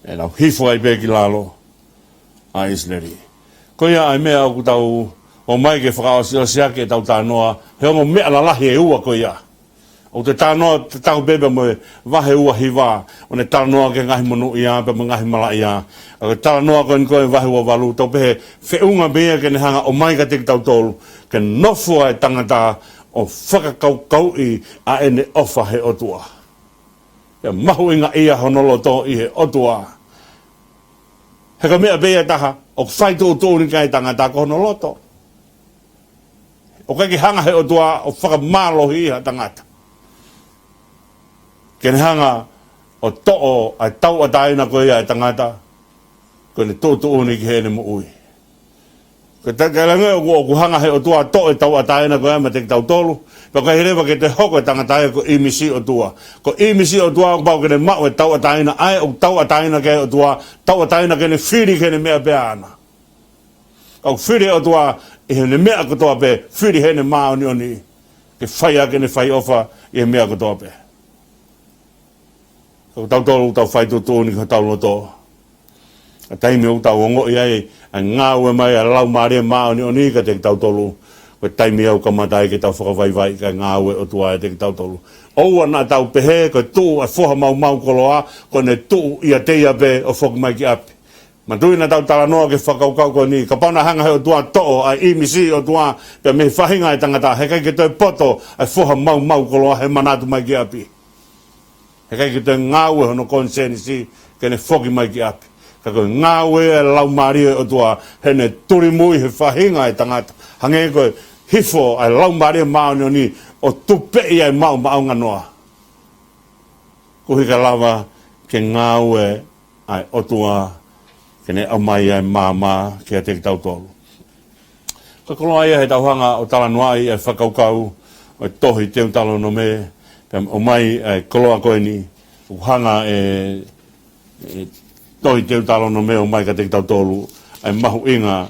ʻE nau hifo ai pē ki lalo ʻa ʻIsileli. Ko ia ʻa e meʻa ʻoku tau ō mai ke fakaʻosiʻosi ʻaki ʻetau talanoa, he ongo meʻa lalahi ʻe ua ko ia. ʻOku te talanoa, te tau pehē pea mo e vahe ua hiva, ʻo ne talanoa ki he ngaahi monūʻia pea mo e ngaahi malaʻia. ʻA e talanoa ko eni ko e vahe ua valu, tau pehē, feʻunga pē ia ke ne hanga ʻo ʻomai kiate kitautolu, ke nofo ʻa e tangata ʻo fakakaukauʻi ʻa ʻene ʻofa he ʻOtua. ʻIa mahuʻingaʻia hono loto ʻi he ʻOtua. He ko e meʻa pē ia ʻe taha, ʻoku fai tuʻutuʻuni ki ai e tangata ko hono loto. ʻOku ʻikai ke hanga he ʻOtua ʻo fakamālohiʻi ha tangata. Ke ne hanga ʻo toʻo ʻa e tauʻatāina ko ia ʻa e tangata, ko ʻene tuʻutuʻuni ki heʻene moʻui. Ko e taimi ʻoku, ʻoku hanga he ʻOtua ʻo toʻo e tauʻatāina ko ia meiate kitautolu. Pea ʻikai leva ke toe hoko e tangata ia ko e ʻīmisi ʻo e ʻOtua. Ko e ʻīmisi ʻo e ʻOtua ʻoku pau ke ne maʻu e tauʻatāina, ʻa ē ʻoku tauʻatāina ki ai e ʻOtua, tauʻatāina ke ne fili ki heʻene meʻa pē ʻaʻana. ʻOku fili e ʻOtua ʻi heʻene meʻa kotoa pē, fili heʻene māʻoniʻoni. Ke fai ʻaki ʻene fai ʻofa ʻi he meʻa kotoa pē. Ko kitautolu ʻoku tau fai tuʻutuʻuni ki hotau loto. ʻA e taimi ʻoku tau ongoʻi ai ʻa e ngāue mai ʻa e Laumālie Māʻoniʻoni kiate kitautolu, ko e taimi ia ʻoku kamata ai ke tau fakavaivai ki he ngāue ʻa e ʻOtua ʻiate kitautolu. ʻOua naʻa tau pehē ko e tuʻu ʻa e foha maumau koloa, ko ʻene tuʻu ʻiate ia pē ʻo foki mai ki ʻapi. Manatuʻi naʻa tau talanoa ki he fakakaukau ko eni, kapau naʻe hanga he ʻOtua ʻo toʻo ʻa e ʻīmisi ʻo e ʻOtua pea mei he faʻahinga ʻo e tangata, heʻikai ke toe poto ʻa e foha maumau koloa he manatu mai ki ʻapi. Heʻikai ke toe ngāue hono konisēnisi ke ne foki mai ki ʻapi. Ka ko e ngāue ʻa e Laumālie ʻo e ʻOtua heʻene tulimui he faʻahinga ʻo e tangata. Hangē ko e hifo ʻa e Laumālie Māʻoniʻoni ʻo tupeʻi ʻa e maʻumaʻunga noa. Koeʻuhi ke lava ke ngāue ʻa e ʻOtua ke ne ʻomai ʻa e maama kiate kitautolu. Ko e koloa ia heʻetau hanga ʻo talanoaʻi ʻa e fakakaukau ʻo e tohi Teutalonome, pea ʻomai ʻa e koloa ko eni, ʻoku hanga ʻe, ʻe tohi Teutalonome ʻo ʻomai kiate kitautolu ʻa e mahuʻinga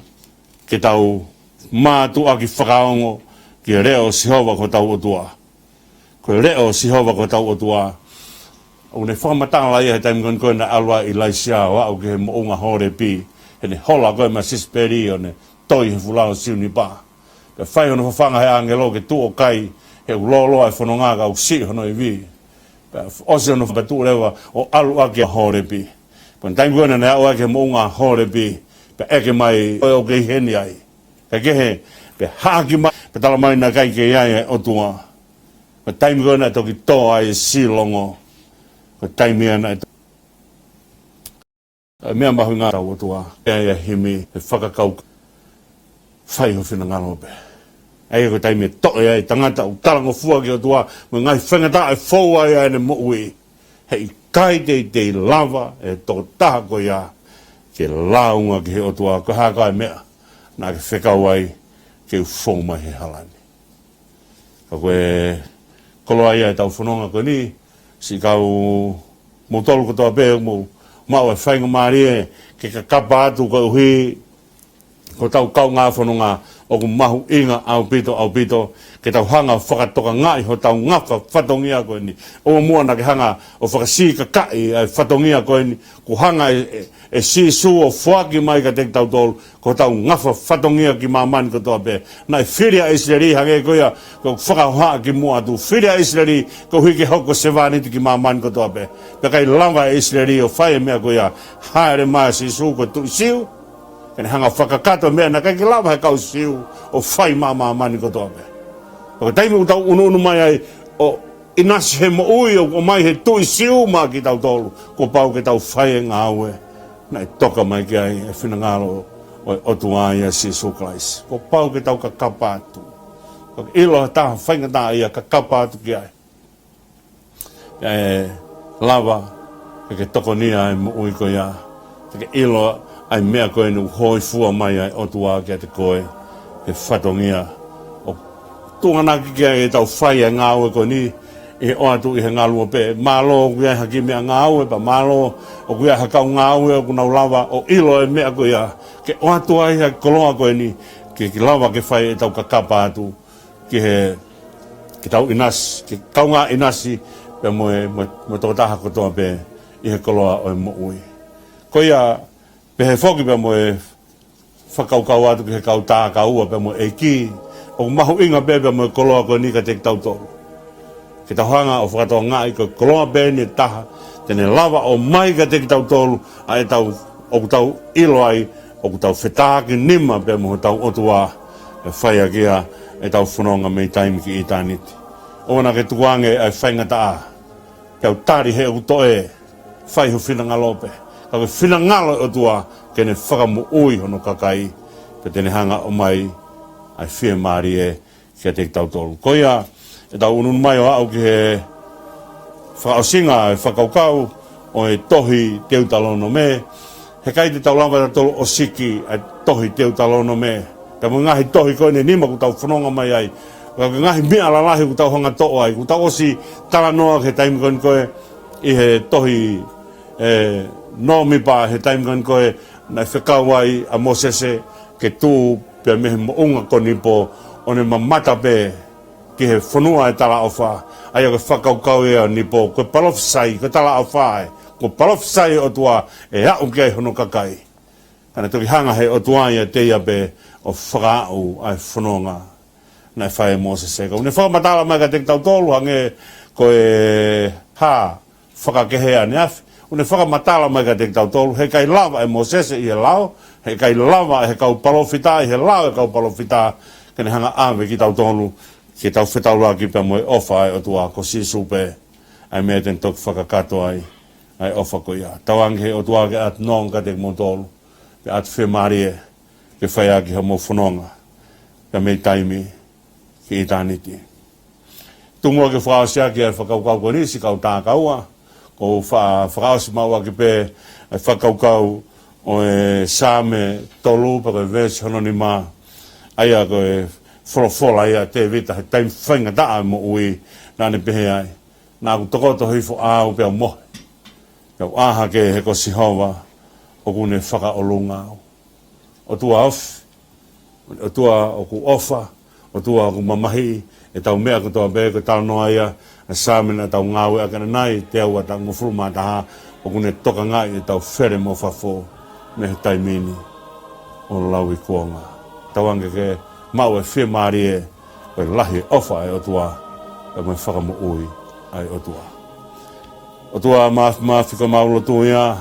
ke tau mātuʻaki fakaongo ki he leʻo ʻo Sihova ko hotau ʻOtua. Ko e leʻo ʻo Sihova ko hotau ʻOtua. ʻOku ne fakamatala ia he taimi ko eni ko ē naʻe ʻalu ai ʻa ʻIlaisiā ʻo aʻu ki he moʻunga Hōlepi, heʻene hola ko ē maʻa Sisipeli ʻo ne toi he folau ʻo e siunipa. Pea fai hono fafanga he ʻāngelo ke tuʻu ʻo kai, he ʻoku lōloa e fononga ka ʻoku siʻi hono ivi. Pea ʻosi hono fafanga pea tuʻu leva ʻo ʻalu ʻaki ʻa Hōlepi. Pea taimi ko ē naʻe aʻu ai ki he moʻunga Hōlepi, pea ʻeke mai, ʻoku ke ʻi heni ai? Kae kehe, pea haʻaki mai, pea tala mai naʻe ʻikai ke ʻi ai ʻa e ʻOtua. Ko e taimi ko ē naʻe toki tō ai e silongo. Ko e taimi ia naʻe to-, ʻa e meʻa mahuʻinga ʻa hotau ʻOtua. ʻE ʻi ai ʻa e himi, he fakakaukau, fai ho finangalo pē. ʻA ia ko e taimi ʻe toʻo ai e tangata ʻoku talangofua ki he ʻOtua, mo e ngaahi faingataʻa ʻe fou ai ʻa ʻene moʻui. Heʻikai teitei lava ʻe he tokotaha ko ia ke lāunga ki he ʻOtua, ko e hā koā e meʻa naʻa ke fekau ai ke u fou mai he hala ni. Ka ko e koloa ia ʻetau fononga ko eni, siʻi kau moutolu kotoa pē mou maʻu e faingamālie ke kakapa atu koeʻuhi ko hotau kaungā fononga, ʻoku mahuʻinga ʻaupito, ʻaupito, ke tau hanga ʻo fakatokangaʻi hotau ngafa fatongia ko eni. ʻOua muʻa naʻa ke hanga ʻo fakasīkakaʻi ʻa e fatongia ko eni, kuo hanga ʻe, ʻe, ʻe Sīsū ʻo foaki mai kiate kitautolu, ko hotau ngafa fatongia ki māmani kotoa pē. Naʻe fili ʻa ʻIsileli hangē ko ia kuo fakahohaʻa kimuʻa atu. Fili ʻa ʻIsileli koeʻuhi ke hoko ko e sevāniti ki māmani kotoa pē. Pea ʻikai lava ʻe ʻIsileli ʻo fai e meʻa ko ia. Hāʻele mai ʻa Sīsū ko e Tuʻi Siu, ke ne hanga ʻo fakakakato e meʻa naʻe ʻikai ke lava he kau Siu ʻo fai maʻa māmani kotoa pē. Ko e taimi ʻoku tau ʻunuʻunu mai ai ʻo ʻinasi he moʻui ʻoku ʻomai he Tuʻi Siu maʻa kitautolu, kuo pau ke tau fai e ngāue naʻe toka mai ki ai e finangalo ʻo e ʻOtua ʻia Sīsū Kalaisi. Kuo pau ke tau kakapa atu. Ko e ʻilo ha taha faingataʻa ia, kakapa atu ki ai. ʻE lava ke ke tokonia e moʻui ko ia. Ke ke ʻilo ʻa e meʻa ko eni ʻoku hōifua mai ai e ʻOtua kiate koe, he fatongia ʻoku tuʻunga ʻaki ke tau fai e ngāue ko eni, ʻi he ʻoatu ʻi he ngaluope. Mālō ʻoku ʻi ai ha kiʻi meʻangāue, pea mālō ʻoku ʻi ai ha kau ngāue ʻoku nau lava ʻo ʻilo e meʻa ko ia, ke ʻoatu ai ʻa e koloa ko eni, ke, ke lava ke fai ʻetau kakapa atu ki he, ke tau ʻinasi, ke kaungā ʻinasi pea mo e, mo e, mo e tokotaha kotoa pē ʻi he koloa ʻo e moʻui. Ko ia, pehē foki pea mo e fakakaukau atu ki he kau tā kaua pea mo e ʻEiki, ʻoku mahuʻinga pē pea mo e koloa ko eni kiate kitautolu. Ke tau hanga ʻo fakatokangaʻi ko e koloa pē eni ʻe taha te ne lava ʻo ʻomai kiate kitautolu ʻa ʻetau, ʻoku tau ʻilo ai ʻoku tau fetākinima pea mo hotau ʻOtua, ʻe fai ʻaki ia ʻetau fononga mei taimi ki ʻitāniti. ʻOua naʻa ke tukuange ʻa e faingataʻa, ke u tali he ʻoku toʻe, fai ho finangalo pē. Ka ko e finangalo ʻo e ʻOtua ke ne fakamoʻui hono kakai, pea te ne hanga ʻo ʻomai ʻa e fiemālie kiate kitautolu. Ko ia, ʻetau ʻunuʻunu mai ʻo aʻu ki he fakaʻosinga e fakakaukau ʻo e tohi Teutalonome. Heʻikai te tau lava tautolu ʻo ʻosiki ʻa e tohi Teutalonome. Pea mo e ngaahi tohi ko eni ʻe nima ʻoku tau fononga mai ai. Ka ko e ngaahi meʻa lalahi ʻoku tau hanga ʻo toʻo ai. ʻOku tau ʻosi talanoa ki he taimi ko eni ko ē ʻi he tohi ʻe Nōmipa he taimi ko eni ko ē naʻe fekau ai ʻa Mōsese ke tuʻu pea mei he moʻunga ko Nipo ʻo ne mamata pē ki he fonua ʻo e talaʻofa. ʻA ia ko e fakakaukau ia ʻa Nipo, ko e palōfisai, ko e talaʻofa ē. Ko e palōfisai ʻa e ʻOtua ʻe aʻu ki ai hono kakai. Ka naʻe toki hanga ʻe he ʻOtua ʻiate ia pē ʻo fakaaʻu ʻa e fononga naʻe fai ʻe Mōsese. Ka ʻoku ne fakamatala mai kiate kitautolu hangē ko e hā fakakehe ʻaneafi. ʻOku ne fakamatala mai kiate kitautolu, heʻikai lava ʻe Mōsese ʻi he lao, heʻikai lava ʻe he kau palōfita ʻi he lao ʻo e kau palōfita, ke ne hanga ʻo ʻave kitautolu ke tau fetaulaki pea mo e ʻofa ʻa e ʻOtua, ko Sīsū pē ʻa e meʻa te ne toki fakakakato ai ʻa e ʻofa ko ia. Tauange ʻe he ʻOtua ke ʻatu nonga kiate kimoutolu, pea ʻatu fiemālie ke fai ʻaki hoʻomou fononga, pea mei taimi ki ʻitāniti. Tuku muʻa ke fakaʻosi ʻaki ʻa e fakakaukau ko eni, siʻi kau tākaua, ʻoku ou fa-, fakaʻosi maʻu ʻaki pē ʻa e fakakaukau ʻo e Saame tolu pea ko e veesi hono nima, ʻa ia ko e folofola ia ʻa Tēvita he taimi faingataʻa ʻo e moʻui, naʻa ne pehē ai, naʻa ku tokoto hifo au pea u mohe, pea u ʻā hake he ko Sihova ʻoku ne fakaʻolunga au. ʻOtua ofi, ʻOtua ʻoku ʻofa, ʻOtua ʻoku mamahiʻi ʻetau meʻa kotoa pē. Ko e talanoa ia ʻa e Saame naʻa tau ngāueʻaki ʻanenai, teau uatangofulu mā taha, ʻoku ne tokangaʻi ʻetau fele mo fafo mei he taimi ni ʻo lauikuonga. Tauange ke maʻu e fiemālie ʻo e lahi e ʻofa ʻa e ʻOtua pea mo e fakamoʻui ʻa e ʻOtua. ʻOtua Māfimafi, ko ʻemau lotu ia,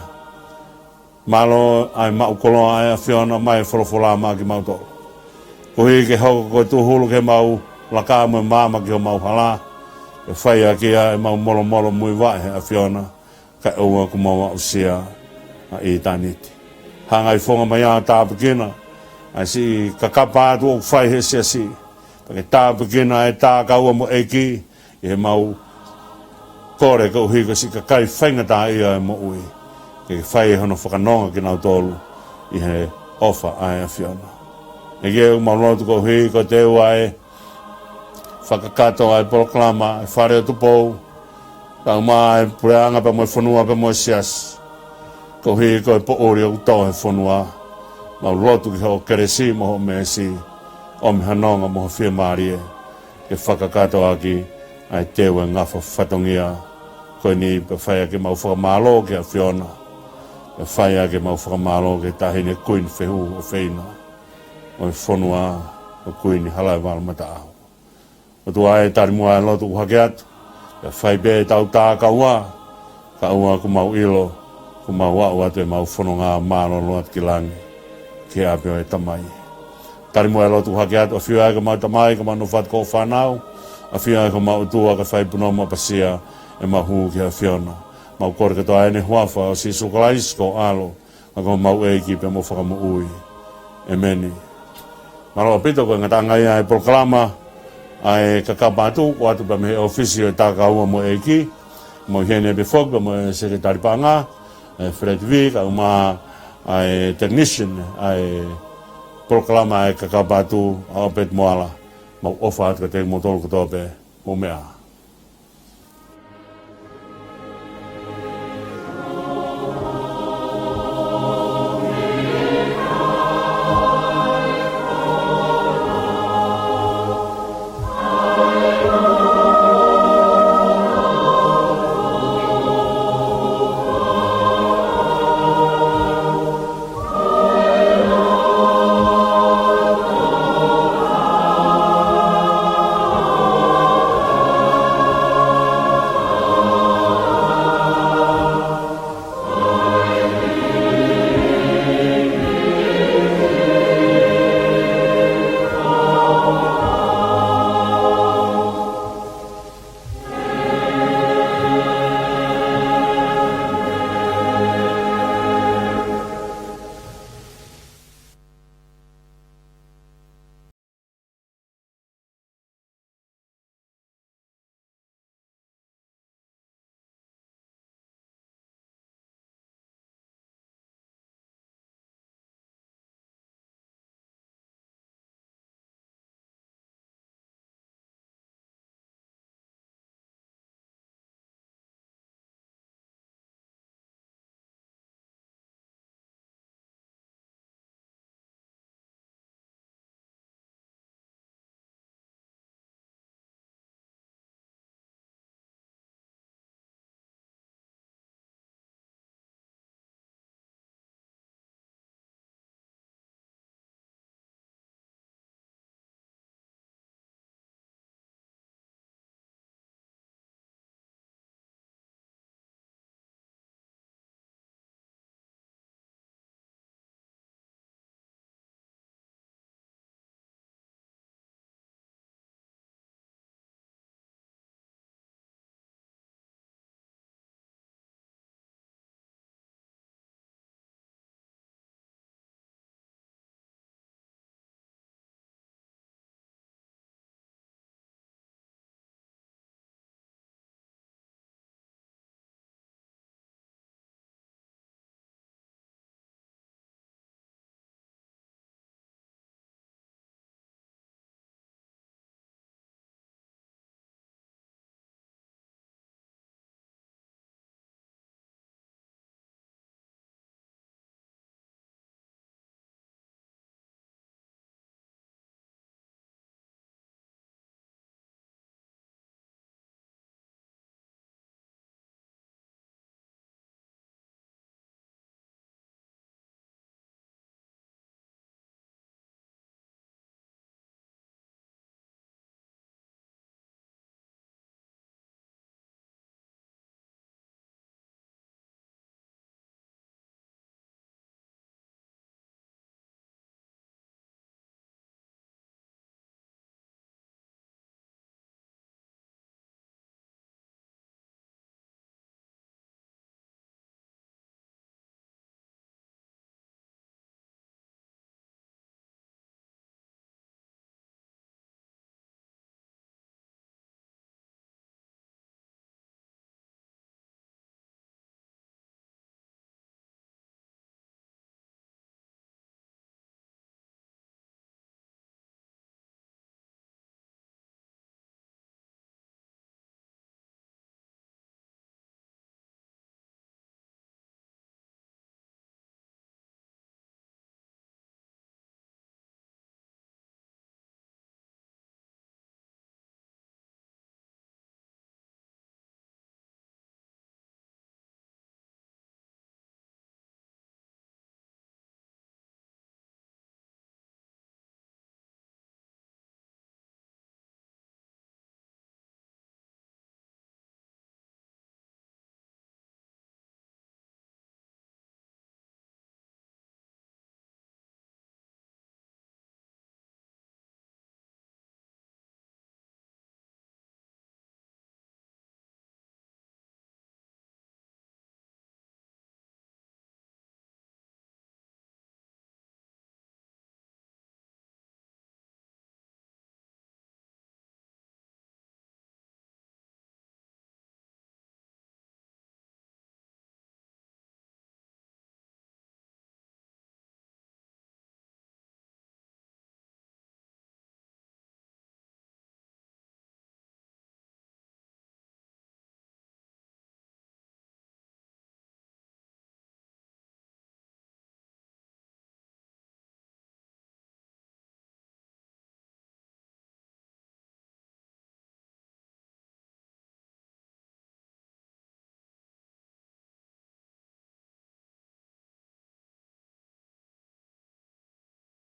mālō ʻa e maʻu koloa ʻa e ʻAfiona, ʻomai e folofola maʻa kimautolu. Koeʻuhi ke hoko ko e tūhulu ki heʻemau laka mo e maama ki homau hala, ke fai ʻaki ia ʻemau molomolomuivaʻe he ʻAfiona, kae ʻoua kuo mau aʻusia ʻa ʻitāniti. Hangai fonga mai ʻo tāpuekina ʻa e siʻi kakapa atu ʻoku fai he siasi, pea ke tāpuekina ʻa e tākaua mo e ʻeiki ʻi heʻemau kole koeʻuhi ko e siʻi kakai faingataʻaʻia ʻo e moʻui, ke fai hono fakanonga kinautolu ʻi he ʻofa ʻa e ʻAfiona. ʻEiki, ʻoku mau lotu koeʻuhi ko e teua e fakakakato ʻa e polokalama ʻa e Fale ʻo Tupou, kae ʻumaʻā e puleʻanga pea mo e fonua pea mo e siasi. Koeʻuhi ko e poʻuli ʻoku tō he fonua, mau lotu ki hoʻo kelesi mo hoʻo meesi, ʻomi ha nonga mo ha fiemālie ke fakakakato ʻaki ʻa e teua e ngafa fatongia ko eni, pea fai ʻaki ʻemau fakamālō ki he ʻAfiona, pea fai ʻaki ʻemau fakamālō ki he Taʻahine Kuini Fehuhu ʻOfeina ʻo e fonua, ko Kuini Halaevalu Mataʻaho. ʻOtua ē, tali muʻa e lotu ʻoku hake atu, pea fai pē ʻetau tākaua, kae ʻoua kuo mau ʻilo kuo mau aʻu atu ʻemau fononga mālōlō atu ki langi, ki he ʻapi ʻo e Tamai. Tali muʻa e lotu ʻoku hake atu, ʻafio ā ki homau tamai, ki homau nofo atu ko e fānau, ʻafio ā ki homau ʻOtua, kae fai punou mo ʻapasia ʻemau hū ki he ʻAfiona. Mau kole kotoa ʻi he huafa ʻo Sīsū Kalaisi ko ho ʻAlo, ʻa ko homau ʻEiki pea mo Fakamoʻui. ʻEmeni. Mālō ʻaupito, ko e ngataʻanga ia e polokalama ʻa e Kakapa Atu, ʻoatu pē mei he ʻōfisi ʻo e Tākaua mo e ʻEiki, mo ʻEiki Hēni Pefok, pea mo e Sekelitali Paʻanga, ʻe Fred V, kae ʻumaʻā ʻa e technician ʻa e polokalama ʻa e Kakapa Atu, ʻa ʻOpeti Moala. Mau ʻofa atu kiate kimoutolu kotoa pē, mou meʻa ā.